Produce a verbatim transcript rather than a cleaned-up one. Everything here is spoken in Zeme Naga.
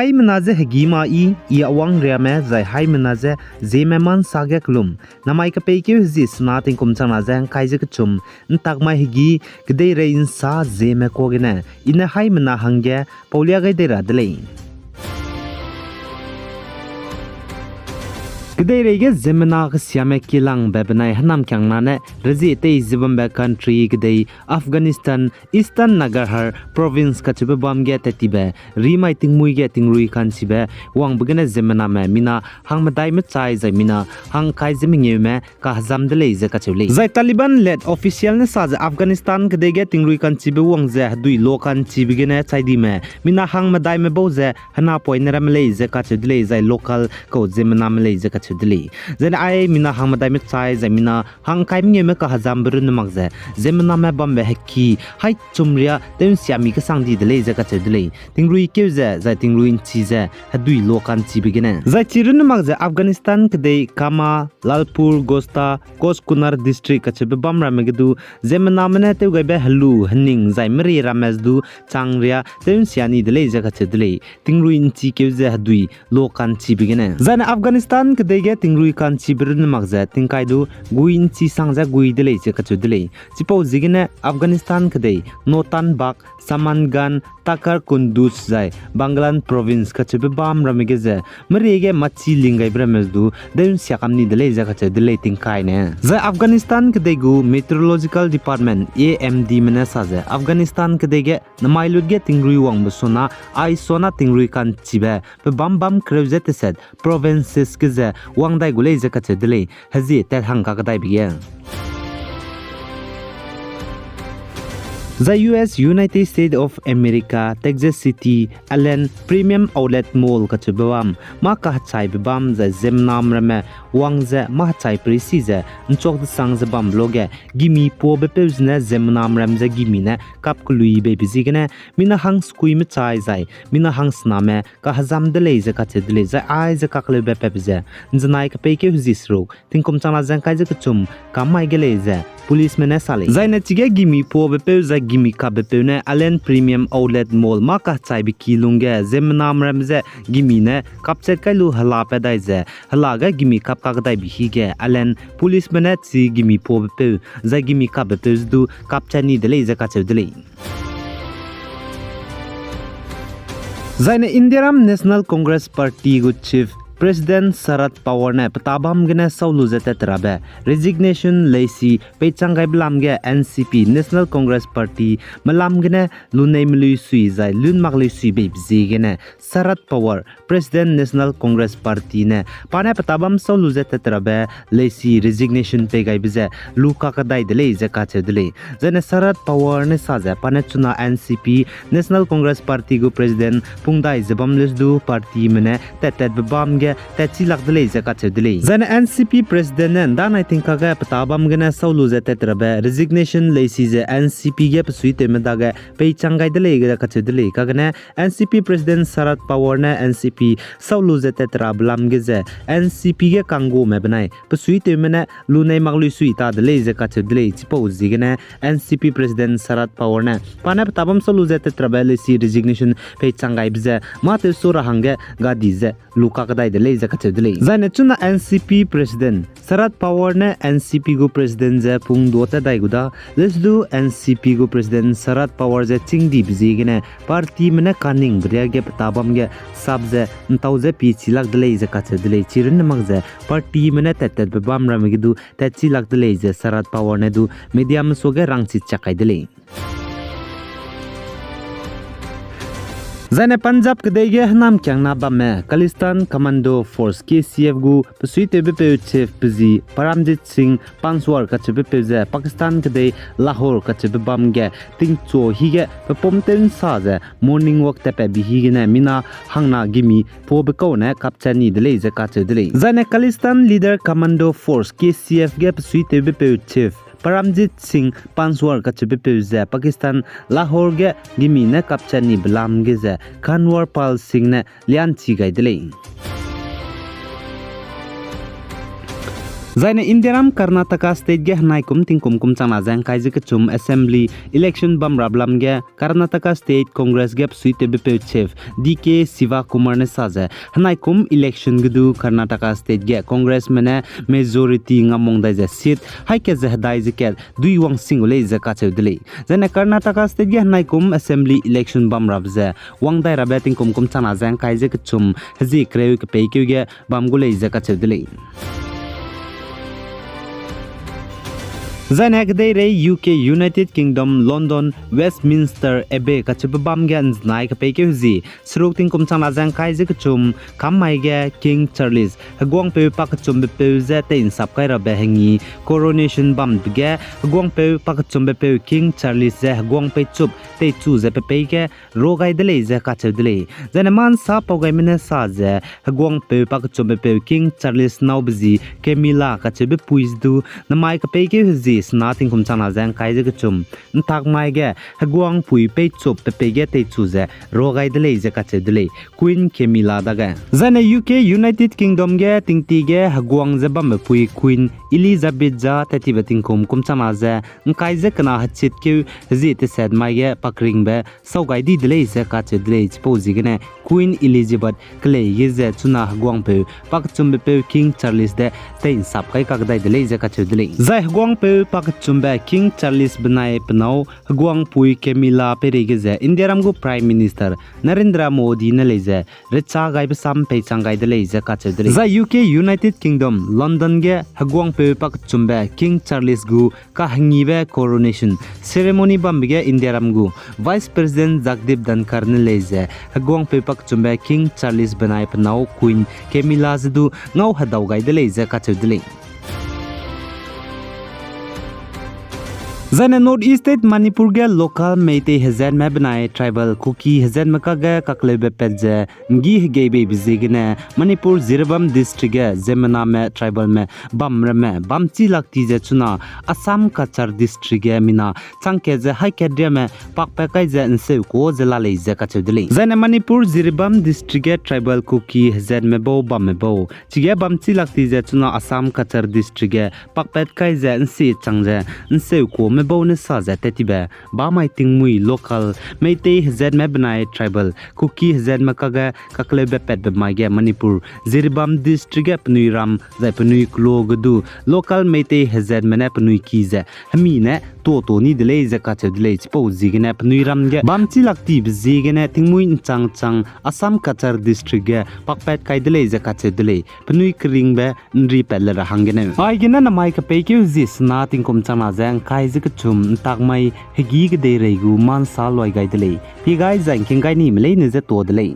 Haimena ze hegî ma i, i awang riame zai haimena ze Zeme ma nsa ge kelum. Namai kepeikeu hezie sena tingkum changna ze ngkai ze kechum, ntak mai hegî, kedeirei nsa Zeme kuâ gene, i ne haimena hangge paulia gai dei ra de lei. Kedeirei ge ziemmena kesiame kilangbe benai hênamkiangna ne rezie tei ze bambe country kedei Afghanistan, Eastern Nangarhar Province kacheube bâm ge tat tibe rimai tingmuî ge tingrui ka'nchibe wangbe gene ziemmename mina hangmedai mechai zai mina hangkai ze mengeume kahezam de lei ze kacheu lei. Zai Taliban-led official ne sa ze Afghanistan kedei ge tingrui ka'nchibe wang ze hedui lo ka'nchibe gene chai dime mina hangmedaime bau ze henapoine ramme lei ze kacheu de lei, zai local kau ziemmename lei ze kacheu de lei. Zai ne ai mina hangmedai mechai zai mina hangkai mengeume kahezambe runne mak ze ziemmename bambe heki hai chum riâ tew nsia mi kesang di de lei ze kacheu de lei. Tingrui keu ze zai tingrui nchi ze hedui lo ka'nchibe gene. Zai chi runne mak ze Afghanistan kedei Kama, Lalpur, Ghosda, Koch Kunar District kacheube bâm ramme ge du ziemmename ne tewgaibe helu hening zai merie ramme du chang riâ tew nsia ni de lei ze kacheu de lei. Tingrui nchi keu ze hedui lo ka'nchibe gene. Zai ne Afghanistan kedei ge tingrui ka'nchibe runne mak ze tingkai du gui nchi sang ze gui de lei ze kacheu de lei. Chipau ziegene Afghanistan kedei Notan Bagh, Samangan, Takhar Kunduz zai Baghlan Province kacheube bâm ramme ge ze merie ge machi linggaibe ramme du dew nsia kam ni de lei ze kacheu de lei tingkai ne. Zai Afghanistan kedei gu Meteorological Department, A M D me ne sa ze Afghanistan kedei ge namai lut ge tingrui wangbe sona, ai sona tingrui ka'nchibe pe bâm bâm kereu ze teset provinces ge ze wang dai gu lei ze kacheu de lei, hezie tat hang kakdaibe ge. Zai U S, United States of America, Texas City, Allen Premium Outlet Mall kacheube bâm, mâ kahechaibe bâm zai ziemmename ramme wang ze mâ hechai perisi ze nchuak desang ze bambe luage, gimi puabepeu zene ziemmename ram ze gimi ne kap kelui beibe ziegene, mina hang sekui mechai zai mina hang sename kahezam de lei ze kacheu de lei, zai ai ze kakleube patbe ze nzenai kepeikeu hezie seruk tingkum changna ze ngkai ze kechum kam mai ge lei ze policeme ne sa lei. Zai ne chige gimi puabepeu zai gimi kapbepeu ne Allen Premium Outlet Mall mâ kahechaibe ki lungge ziemmename ram ze gimi ne kapchat kai lu hela pat dai ze, hela ge gimi kap kakdaibe hige Allen policeme ne chi gimi puabepeu zai gimi kapbepeu ze du kapchat ni de lei ze kacheu de lei. Zai ne Indiaram National Congress Party gu Chief President Sharad Pawar ne pe tabam gene sau lu ze tat rabe resignation leisi peichang gaibe lam ge N C P, National Congress Party, melam gene lunei melui sui zai lun mak lui sui beibe ziegene Sharad Pawar, President National Congress Party ne pa ne pe tabam sau lu ze tat rabe leisi resignation pei gaibe ze lu kakdai de lei ze kacheu de lei. Zai ne Sharad Pawar ne sa ze pa ne chuna N C P, National Congress Party gu President pungdai ze bam leuse du partyme ne tat-tatbe bam ge tatchi lak de lei ze kacheu de lei. Zai ne N C P President ne ndanai tingkage pe tabam gene sau lu ze tat rabe resignation leisi ze N C P ge pe suitewme dage peichang gai de lei ze kacheu de lei. Kagene N C P President Sharad Pawar ne N C P sau lu ze tat rabe lam ge ze N C P ge kanggume benai pe suitewme ne lunei mak lui sui ta de lei ze kacheu de lei. Chipau ziegene N C P President Sharad Pawar ne pa ne pe tabam sau lu ze tat rabe leisi resignation peichang gaibe ze mâ tewsu ra hangge gadi ze lu kakdai de lei ze kacheu de lei. Zai ne chuna N C P President Sharad Pawar ne N C P gu President ze pungduâ tat dai gu da, leuse du N C P gu President Sharad Pawar ze chîngdibe ziegene partyme ne kaningbe riage pe tabam ge sap ze ntau ze pie chi lak de lei ze kacheu de lei. Chirunne mak ze partyme ne tat-tatbe bam ramme ge du tatchi lak de lei ze Sharad Pawar ne du mediame suage rangchi chak kai de lei. Zai ne Punjab kedei ge hênamkiangna bamme Khalistan Commando Force, K C F gu pe suitewbepeu chief pe zi Paramjit Singh Panjwar kacheubepeu ze Pakistan kedei Lahore kacheube bam ge tingchu hige pe pum tew nsa ze morning walk tatpat bi higene mina hangna gimi puabe kau ne kapchat ni de lei ze kacheu de lei. Zai ne Khalistan Leader Commando Force, K C F ge pe suitewbepeu chief Paramjit Singh Panjwar kacheubepeu ze Pakistan Lahore ge gimi ne kapchat nibe lam ge ze Kanwar Pal Singh ne lianchi gai de lei. Zaine Indiaram Karnataka State ge henaikum tingkum kum changna ze ngkai ze kechum Assembly election bam rap lam ge Karnataka State Congress ge besuitewbepeu chief D K Shivakumar ne sa ze, henaikum election ge du Karnataka State ge Congressme ne majority ngamwang dai ze seat haî kat ze hedai ze kat dui wang sing gu lei ze kacheu de lei. Zaine Karnataka State ge henaikum Assembly election bam rabe ze wang dai rabe tingkum kum changna ze ngkai ze kechum hezie kereu kepeikeu ge bam gu lei ze kacheu de lei. Zaine kedeirei U K, United Kingdom, London, Westminster Abbey kacheube bam ge nzenai kepeikeu hezie seruk tingkum changna ze ngkai ze kechum kam mai ge King Charles heguangpeu pakechumbepeu ze tei'nsap kai rabe hengi coronation bambe ge heguangpeu pakechumbepeu King Charles ze heguang peichup teichu ze pe pei ge ra gai de lei ze kacheu de lei. Zaine ma'nsapau gaime ne sa ze heguangpeu pakechumbepeu King Charles naube zi Camilla kacheube pui ze du namai kepeikeu hezie sena tingkum changna ze ngkai ze kechum ntak mai ge heguangpui peichup pe pei ge teichu ze ra gai de lei ze kacheu de lei Queen Camilla dage. Zaine U K, United Kingdom ge tingtie ge heguang ze bambe pui Queen Elizabeth ja tat tibe tingkum kum changna ze ngkai ze kena hechitkeu hezie teset mai ge pakringbe sau gai di de lei ze kacheu de lei. Chipau ziegene Queen Elizabeth kelei ge ze chuna heguangpeu pakechumbepeu King Charles de tei'nsap kai kakdai de lei ze kacheu de lei. Zai heguangpeu pakechumbe King Charles benai penâu heguangpui Camilla peireige ze Indiaram gu Prime Minister Narendra Modi ne lei ze recha gaibe sam peichang gai de lei ze kacheu de lei. Zai U K, United Kingdom, London ge heguangpeu pakechumbe King Charles gu kahengibe coronation ceremony bambe ge Indiaram gu Vice President Jagdeep Dhankhar ne lei ze heguangpeu pakechumbe King Charles benai penâu Queen Camilla ze du ngau hedau gai de lei ze kacheu de lei. Zaine North East State Manipur ge local Meitei hezatme benai tribal Kuki hezatme kage kakleube pat ze nggi hegei beibe ziegene Manipur Jiribam District ge ziemmename tribalme bam ramme bamchi lak ti ze chuna Assam Cachar District ge mina chang kat ze haî kat riame pakpat kai ze nseu kuâ ze la lei ze kacheu de lei. Zaine Manipur Jiribam District ge tribal Kuki hezatme bau bamme bau chige bamchi lak ti ze chuna Assam Cachar District ge pakpat kai ze nsie chang ze nseu kuâme bau ne sa ze tat tibe bamai tingmuî local Meitei hezatme benai tribal Kuki hezatme kage kakleube patbe mai ge Manipur Jiribam District ge penui ram zai penui kelo ge du local Meitei hezatme ne penui ki ze hemi ne tuâ tuâ ni de lei ze kacheu de lei. Chipau ziegene penui ram ge bamchi lak tibe ziegene tingmuî nchang chang Assam Cachar District ge pakpat kai de lei ze kacheu de lei. Penui keringbe nri pat le ra hangge ne. Aigene namai kepeikeu zie sena tingkum changna ze ngkai ze kechum ntak mai hegî kedeirei gu ma'nsa luai gai de lei. Pie gai zai ngking gai nime leine ze tuâ de lei.